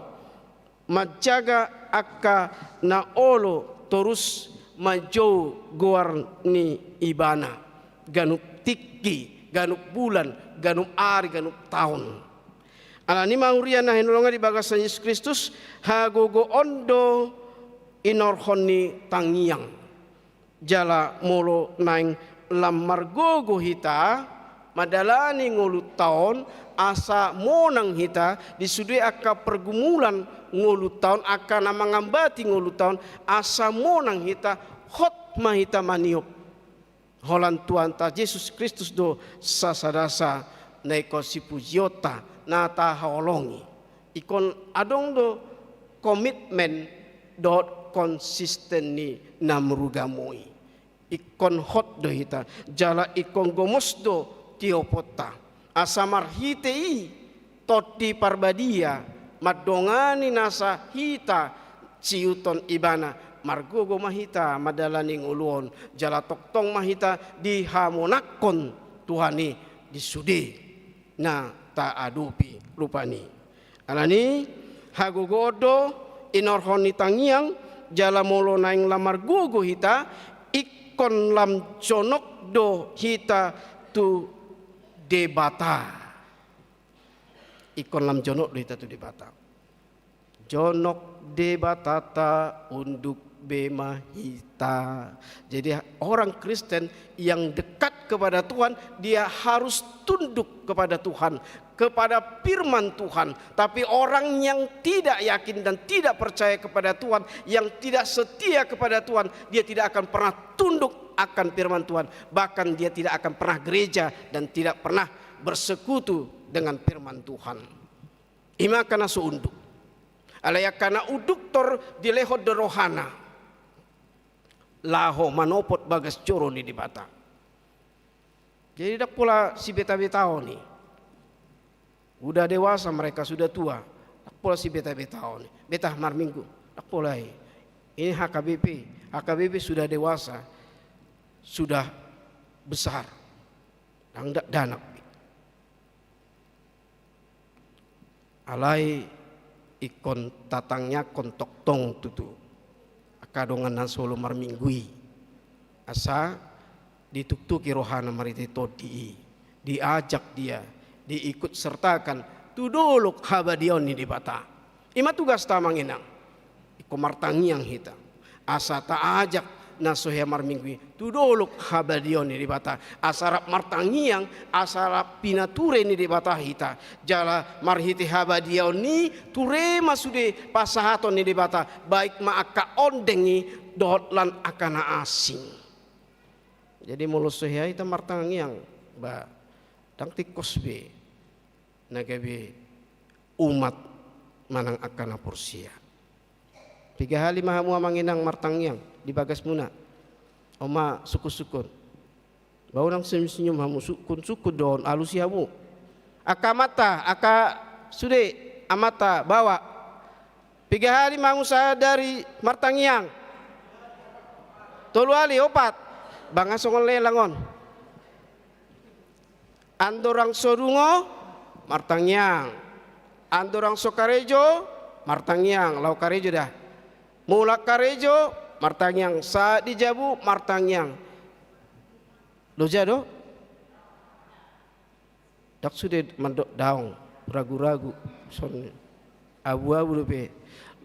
manjaga angka na olo torus manjou goar ni Ibana, ganup tingki, ganup bulan, ganup ari, ganup taon. Alani i ma huria na hinaholongan di bagasan Jesus Kristus, hagogoon do inorhon ni tangiang. Jala molo naeng lam margogo hita mandalani ngolunta on, asa monang hita di sude angka pergumulan ngolunta on, angka na mangambati ngolunta on, asa monang hita, hot ma hita maniop. Holan Tuhanta Jesus Kristus do sasadasa na ingkon sipujionta, na tahaholongi. Ingkon adong do komitmen dohot konsisten ni na marugamo i. Ingkon hot do hita, jala ingkon gomos do tioponta. Asa marhite i Tondi Parbadia mandongani nasa hita siuton Ibana, margogo ma hita mandalani ngolu on, jala tongtong ma hita dihamonangkon Tuhan i di sude na taadopi rupani. Alani i, hagogoon do inorhon ni tangiang, jala molo naeng lam margogo hita, ingkon lam jonok do hita tu Debata. Ingkon lam jonok do hita tu Debata. Jonok Debatanta, unduk be ma hita. Jadi, orang Kristen yang dekat kepada Tuhan, dia harus tunduk kepada Tuhan, kepada firman Tuhan. Tapi orang yang tidak yakin dan tidak percaya kepada Tuhan, yang tidak setia kepada Tuhan, dia tidak akan pernah tunduk akan firman Tuhan. Bahkan dia tidak akan pernah gereja dan tidak pernah bersekutu dengan firman Tuhan. I ma angka na so unduk. Alai angka na unduk tor dilehon do rohana laho manopot bagas joro ni Debata. Jadi ndang pola sibeta-betaon i. Udah dewasa mereka, sudah tua. Ndang pola sibeta-betaon i. Beta marminggu. Ndang pola i. Ini H K B P. H K B P sudah dewasa. Sudah besar. Ndang dakdanak. Alai ingkon tatangiangkon tongtong tutu angka dongan na so olo marminggu i. Asa dituktuki rohana marhite tondi i. Diajak dia, diikut sertakan tu dolok habadiaon ni Debata. I ma tugasta amang inang. Ingkon martangiang hita. Asa taajak na so hea marminggu i tu dolok habadiaon ni Debata. Asa rap martangiang, asa rap pinature ni Debata hita. Jala marhite habadiaon i ture ma sude pasahaton ni Debata, baik ma angka ondeng i dohot lan angka na asing. Jadi molo so hea hita martangiang, ba, ndang tingkos be na gabe umat manang angka na porsea. Piga hali ma hamu amang inang martangiang di bagasmuna? On ma sungkun-sungkun. Ba unang senyum-senyum hamu, sungkun-sungkun do on, alusi hamu. Angka amanta, angka sude amanta baoa. Piga hali ma hamu sadari martangiang? Tolu hali, opat. Ba nga songon lelang on. Andorang so dungo, martangiang. Andorang so karejo, martangiang. Laho karejo da. Mulak karejo, martangiang. Sahat di jabu, martangiang. Loja do? Ndang sude mandok daong, ragu-ragu. Son. Abu-abu dope.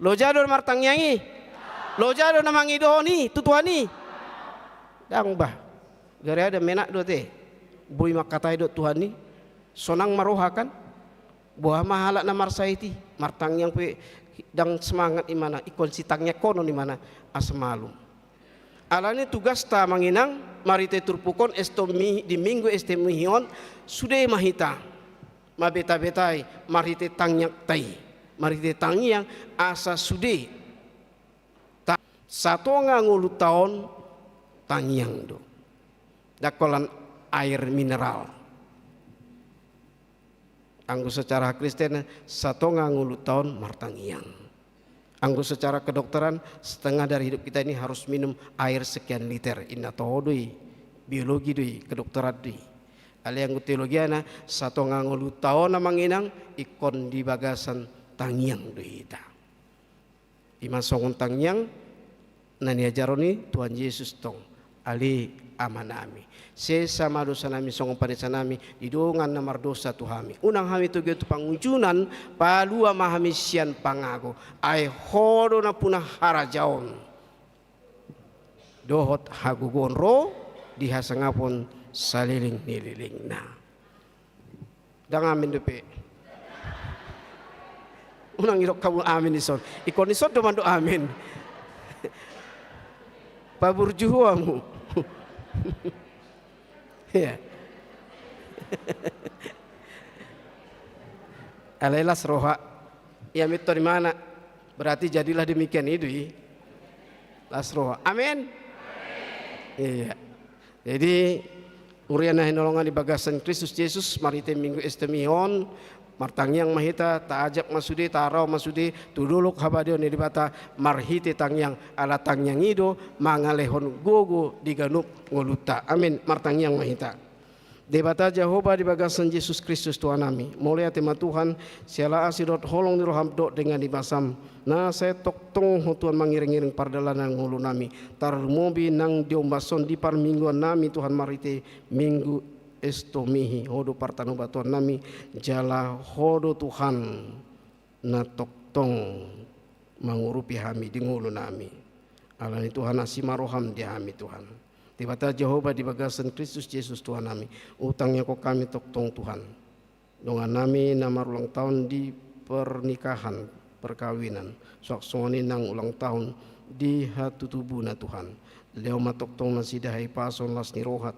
Loja do martangiang i? Loja do na mangidohon i tu Tuhan i? Ndang bah. Gari ada menak do te. Boi mangkatai do Tuhan i. Sonang ma roha kan. Boha ma halak na marsahit i. Martangiang pe ndang semangat imana. Ingkon sitangiangkonon imana. Asa malum. Alani tugasta amang inang, marhite turpuk on, Estomi, di Minggu Estomihi on, sude ma hita mabeta-betai, marhite tangiangta i, marhite tangiang, asa sude ta-, satonga ngolunta on tangiang do. Ndang holan air mineral. Anggo secara Kristen, satonga ngolunta on martangiang. Anggo secara kedokteran, setengah dari hidup kita ini harus minum air sekian liter. Inna toho do i, biologi do i, kedokteran do i. Alai anggo teologiana, satonga ngolunta on amang inang, ingkon di bagasan tangiang do hita. Ima songon tangiang na niajaron ni Tuhan Jesus tong, ale Amanami. Sesa ma dosanami songon panesanami di dongan na mardosa tu hami. Unang hami togihon tu pangunjunan, palua ma hami sian pangago. Ai Ho do nampuna harajaon dohot hagogoon ro di hasangapon saleleng ni lelengna. Ndang amen dope. Unang idok hamu amen dison. Ingkon dison do mandok amen. Paburju ho hamu. Iya. Alai las roha. Ia mito di mana? Berarti jadilah demikian i do i. Las roha. Amen. Iya. Jadi, huria na hinaholongan di bagasan Kristus Jesus, marhite Minggu Estomi on, martangiang ma hita, taajak ma sude, tarau ma sude tu dolok habadiaon ni Debata, marhite tangiang, ala tangiang i do mangalehon gogo di ganup ngolunta. Amen. Martangiang ma hita. Debata Jahowa di bagasan Jesus Kristus Tuhanami, mauliate ma Tuhan, siala asi dohot holong ni roham dohot denggan ni basam, na sai tongtong Ho Tuhan mangiringiring pardalanan ngolunami, tarlumobi nang di ombas on di parmingguannami Tuhan marhite Minggu Estomihi, Ho do partanobatoannami, jala Ho do Tuhan na tongtong mangurupi hami di ngolunami. Alani Tuhan asi ma roham di hami Tuhan. Debata Jahowa di bagasan Kristus Jesus Tuhanami, hutangiangkon hami tongtong Tuhan. Dongannami na marulang taon di pernikahan, perkawinan, suang songon i nang ulang taon di hatutubuna Tuhan. Lehon ma tongtong nasida hahipason, las ni roha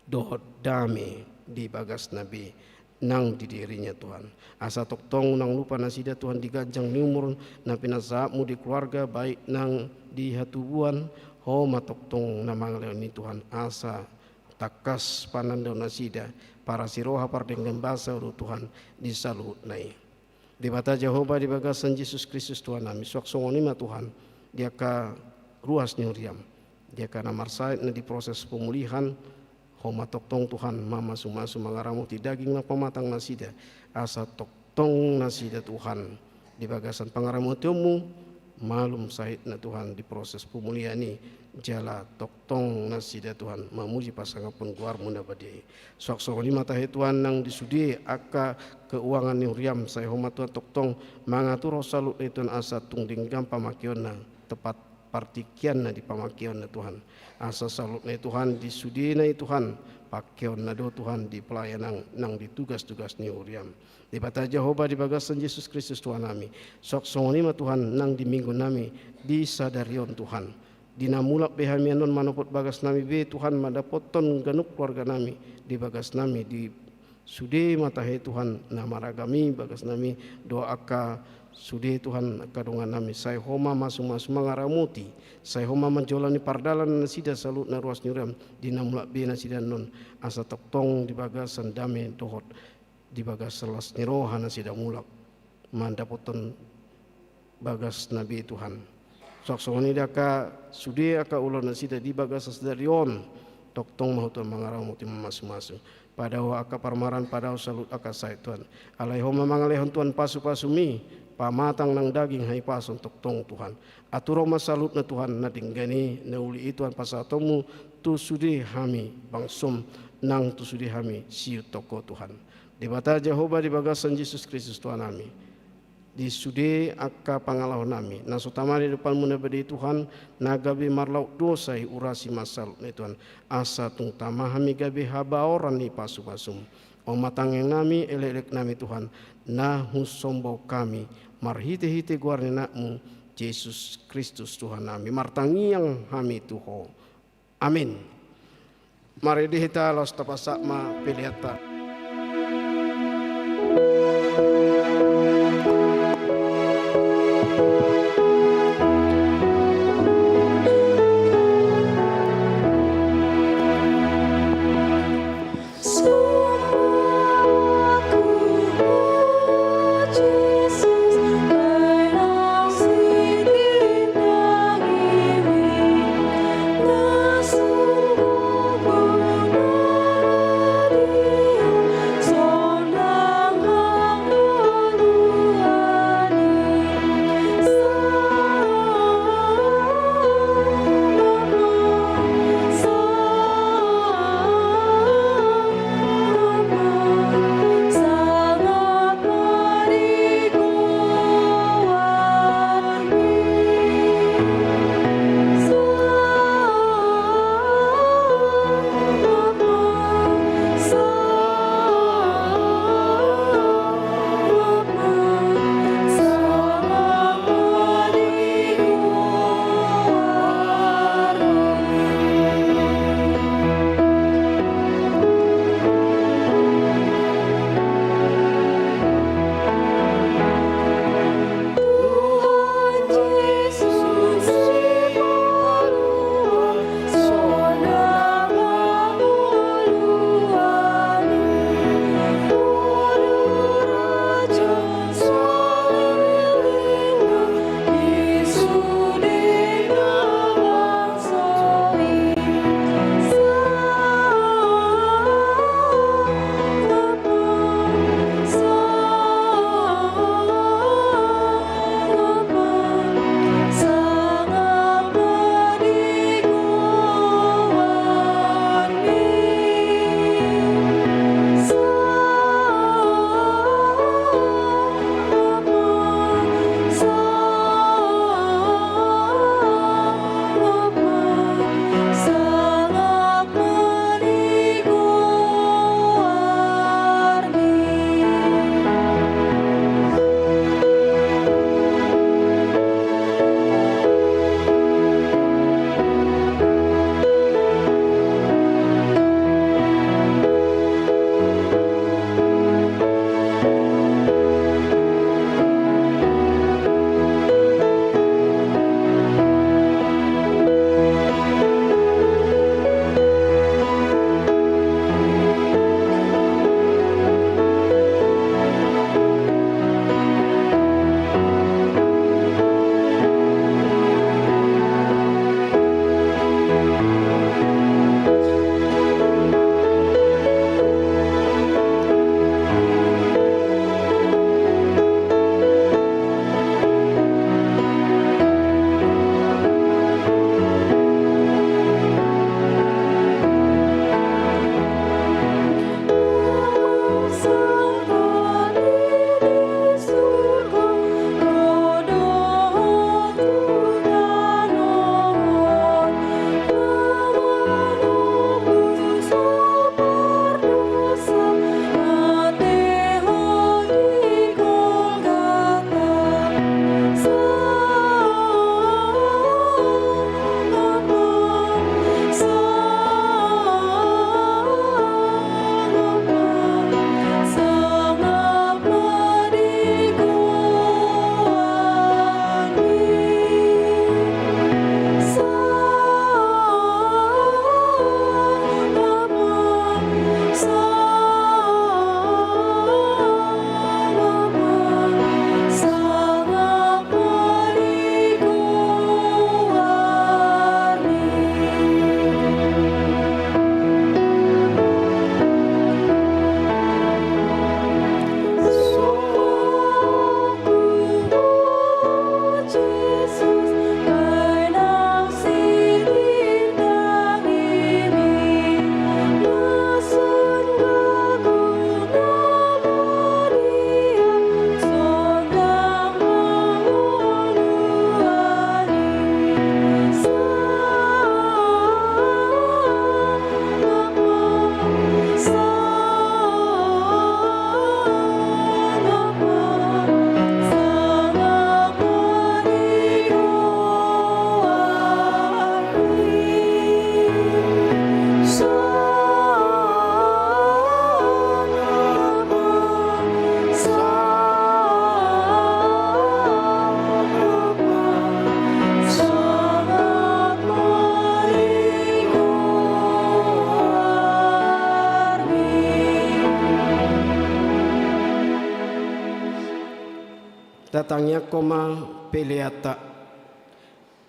dohot dame di bagasna be nang di dirinya Tuhan. Asa tongtong unang lupa nasida Tuhan di ganjang ni umur na pinasahatmu di keluarga, baik nang di hatubuan, Ho ma tongtong na mangalehon i Tuhan, asa tangkas panandao nasida, parasi roha pardenggan basa do Tuhan di saluhutna i. Debata Jahowa di bagasan Jesus Kristus Tuhanami, suang songon i ma Tuhan, di angka ruas ni huriam, di angka na marsahit na di proses pemulihan, Ho ma tongtong Tuhan mamasumasu mangaramoti daging na pamatang nasida, asa tongtong nasida Tuhan di bagasan pangaramotionmu, malum sahitna Tuhan di proses pemulihan i, jala tongtong nasida Tuhan mamuji pasangapon goarmu na badia i. Suang songon i ma tahe Tuhan nang di sude angka keuangan ni huriam, sai Ho ma Tuhan tongtong mangaturhon saluhutna i Tuhan, asa tung denggan pamakeonna, tepat partingkianna di pamakeonna Tuhan. Asa saluhutna i Tuhan di sudena i Tuhan, pakeonna do Tuhan di pelayanan nang di tugas-tugas ni huriam. Debata Jahowa di bagasan Jesus Kristus Tuhanami, suang songon i ma Tuhan nang di minggunami di sadari on Tuhan. Di na mulak be hami annon manopot bagasnami be Tuhan, mandapothon ganup keluarganami di bagasnami, di sude ma tahe Tuhan na maragam i bagasnami, dohot angka sude Tuhan angka dongannami, sai Ho ma masumasu mangaramoti, sai Ho ma manjolani pardalanan nasida saluhutna ruas ni huriam, di na mulak be nasida annon, asa tongtong di bagasan dame dohot di bagasan las ni roha nasida mulak mandapothon bagasna be Tuhan. Suang songon i di angka sude angka ulaonnasida di bagasan sadari on, tongtong ma Ho Tuhan mangaramoti, mamasumasu. Padao angka parmaraan, padao saluhut angka sahit Tuhan. Alai Ho ma mangalehon Tuhan pasupasumi, pamatang nang daging hahipason tongtong Tuhan. Atur Ho ma saluhutna Tuhan, na denggan i, na uli i Tuhan pasahatonmu tu sude hami bangsom, nang tu sude hami siuthon Ho Tuhan. Debata Jahowa di bagasan Jesus Kristus Tuhanami, di sude angka pangalahonami na so tama di adopanmu na badia i Tuhan, na gabe marlaok dosa i, urasi ma saluhutna i Tuhan, asa tung tama hami gabe habaoran ni pasupasum. On ma tangiangnami, elekeleknami Tuhan, na husomba hami marhitehite goar ni Anakmu Jesus Kristus Tuhannami, martangiang hami tu Ho. Amin. Marende hita laos tapasahat ma peleanta. Tangiangkon ma peleanta.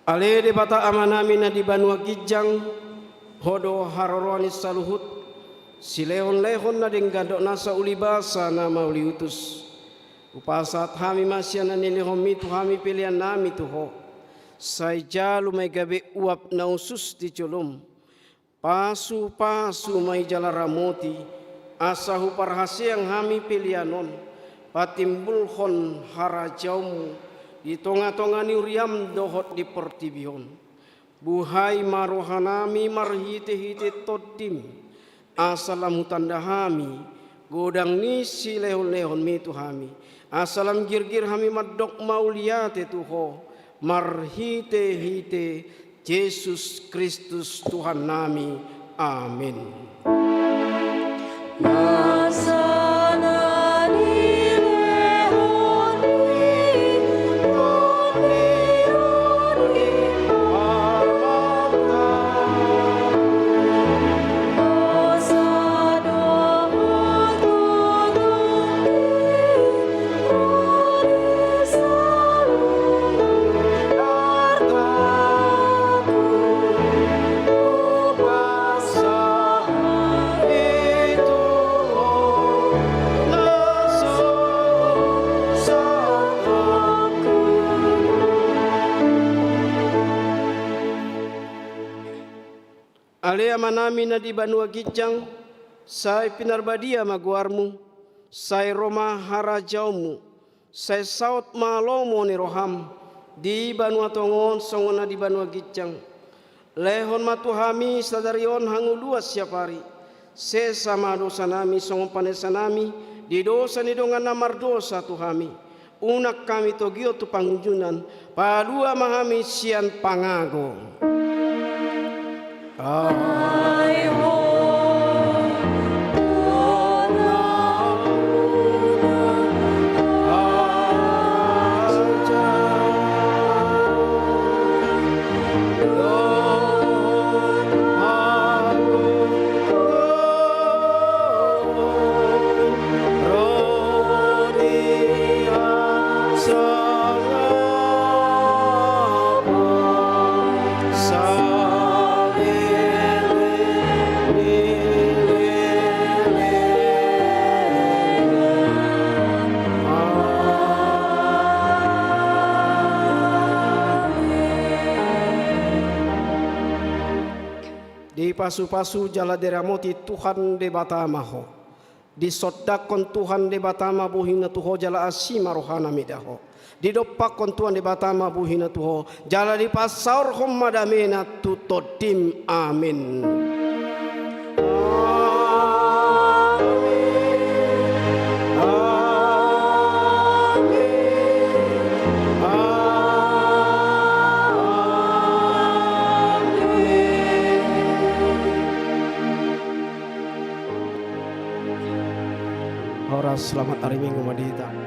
Ale Debata Amanami na di banua ginjang, Ho do haroroan ni saluhut, silehonlehon na denggan dohot nasa ulibasa na mauliutus. Hupasahat hami ma sian na nilehonMi tu hami peleannami tu Ho. Sai jalo ma i gabe uap na hushus di joloM. Pasupasu ma i jala ramoti, asa huparhaseang hami pelean on, patimbulhon harajaonMu di tongatonga ni huriaM dohot di portibi on. Buhai ma rohanami marhitehite TondiM, asa lam hutanda hami godang ni silehonlehonMi tu hami, asa lam girgir hami mandok mauliate tu Ho, marhitehite Jesus Kristus Tuhannami. Amen. Ale Amanami na di banua ginjang, sai pinarbadia ma goarMu, sai ro ma harajaonMu, sai saut ma lomo ni rohaM, di banua tonga on songon na di banua ginjang. Lehon ma tu hami sadari on hangoluan siapari. Sesa ma dosanami songon panesanami di dosa ni dongan na mardosa tu hami. Unang hami togihon tu pangunjunan, palua ma hami sian pangago. Ai ho. Dipasupasu jala diramoti Tuhan Debata ma ho. Disondangkon Tuhan Debata ma bohiNa tu ho jala asi ma rohaNa mida ho. Didompakkon Tuhan Debata ma bohiNa tu ho jala dipasaorhon ma dameNa tu tondim. Amen. Horas, selamat hari Minggu ma di hita.